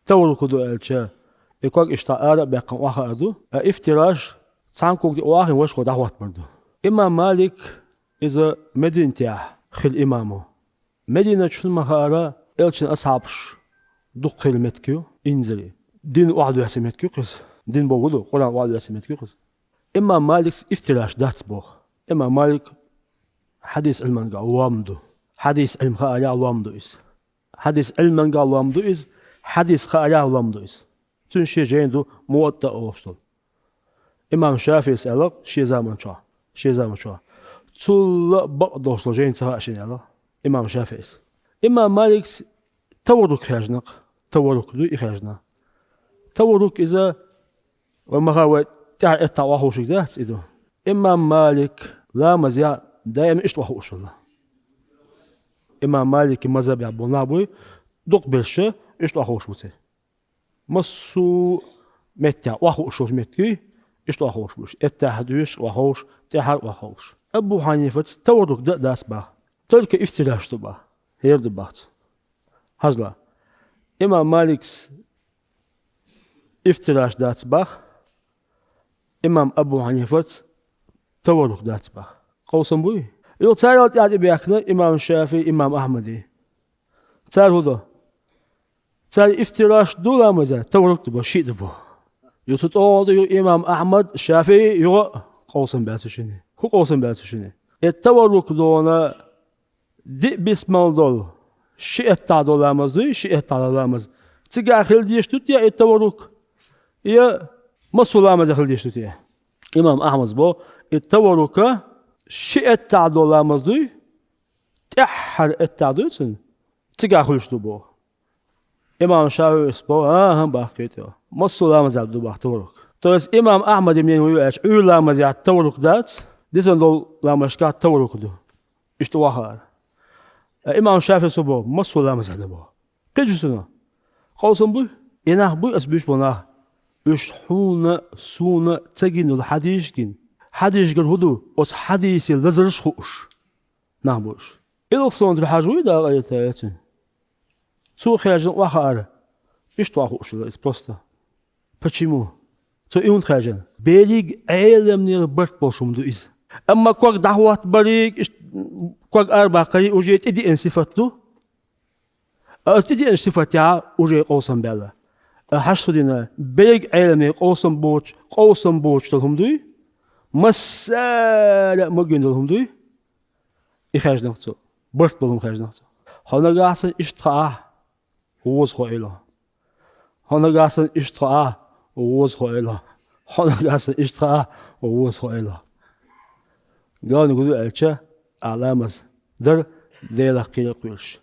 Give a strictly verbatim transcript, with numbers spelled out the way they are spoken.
таваррук ду аьлча, и ког иштта ара а баьккхина охьахаар ду, а ифтираш цхьана ког тӀа охьахиъна вешхо дӀахӀоттабар ду. Имам Малик иза Мединатехь хилла имам ву. Медина чу ма хаара, элчан асхьабаш дукха хилла меттиг ю, инзаре. Дин охьадоьссина меттиг ю-кх иза. Дин бохург ду, Къуръан охьадоьссина меттиг ю-кх иза. Имам Малика ифтираш дац боху. Имам Малик хьадис Ӏилманга лом ду. Хьадис Ӏилма хаарехь лом ду иза. Хьадис Ӏилманга лом ду иза. Хьадис хаарехь лом ду иза. Цуьнан шен жайна ду Муатта олуш долу. Имам ШафиӀис аьлла шен заманчохь, шен заманчохь. Цул а бакъ долуш долу жайна ца хаьа шена аьлла имам ШафиӀис. Имам Маликс таваррук хаьржина-кх. Таваррук ду и хаьржина. Таваррук иза, вай ма хаара, вай тӀаьхьара эттахь охьахууш дац и ду. Имам Малик ламазехь даим иштта охьахууш хилла. Имам Маликан мазхьабехь болу нах буй, дукхахберш иштта охьахууш бу церан. Массо а меттехь охьахууш йолчу меттиг, иштта охьахууш бу уьш. Эттахь доьшуш охьахууш, тӀаьхьара охьахууш. Абу Хьанифаца таваррук дан а дац боху. Только ифтираш ду боху. ХӀара ду боху цо. Хьажал. Имам Маликс ифтираш дац боху. Имам Абу Хьанифаца таваррук дац боху. Къовсам буй? Юха царал тӀаьхьа тӀебаьхкина имам ШафиӀи, имам Ахьмади. Цара хӀун до? Цара ифтираш ду ламазехь, таваррук ду боху, шиъ ду боху. Юха цу тӀе ду юха имам Ахьмад, ШафиӀи, юха а къовсам баьлла цу шинна. ХӀун къовсам баьлла цу шинна? И таваррук долу диъ бисмал долу, ши эттахь долу ламаз дуй, ши эттахь долу ламаз. Цигахь хила дезаш ду те и таваррук? Я массо а ламазехь хила дезаш ду те? Имам Ахьмадс боху, и таваррука ши эттахь долу ламаз дуй, тӀаьххьара эттахь дуй цуьнан, цигахь хуьлуш ду боху. Имам ШафиӀис боху, а-а, баккхий тӀе. Массо а ламазехь ду боху таваррук. То есть имам Ахьмадан мнение хӀун ю аьлча, Ӏуьйра ламазехь таваррук дац, дисина долу ламазашкахь таваррук ду. Иштта охьахаар. Ткъа имам ШафиӀис боху, массо а ламазехь ду боху. Кхин шу цунах? Къовсам буй? И нах буй аса буьйцуш болу нах? Уьш хьуна, суна ца гина долу хьадисаш гина. Хьадисашкара хӀун ду? Оцу хьадисийн лазарш хууш нах бу уьш. Илхасонтара Хьажа вуй, Дала къайле йойла цуьнан? Цо хаьржина охьахаар иштта охьахууш хилла иза просто. Почему? Цо и хӀунда хаьржина? Берриг Ӏеламнера барт болуш хӀума ду иза. Амма ког дӀахӀоттабарриг, иштта ког арабаккхарриг уже тӀедеана сифат ду. Аса тӀедеанчу сифатехь уже къовсам баьлла. Ткъа хьажа шу дина, берриг Ӏеламнера къовсам боцуш, къовсам боцуш долу хӀума дуй? Массара а магийна долу хӀума дуй? И хаьржина-кх цо. Барт болу хӀума хаьржина-кх цо. Хьо нагахь санна иштта хаахь, вовза хьо, эло. Хьо нагахь санна иштта хаахь, вовза хьо, эло. Хьо нагахь санна иштта хаахь, вовза хьо, эло. Главное хӀун ду аьлча, ахь ламаз дар Делах кхерам кхоьруш.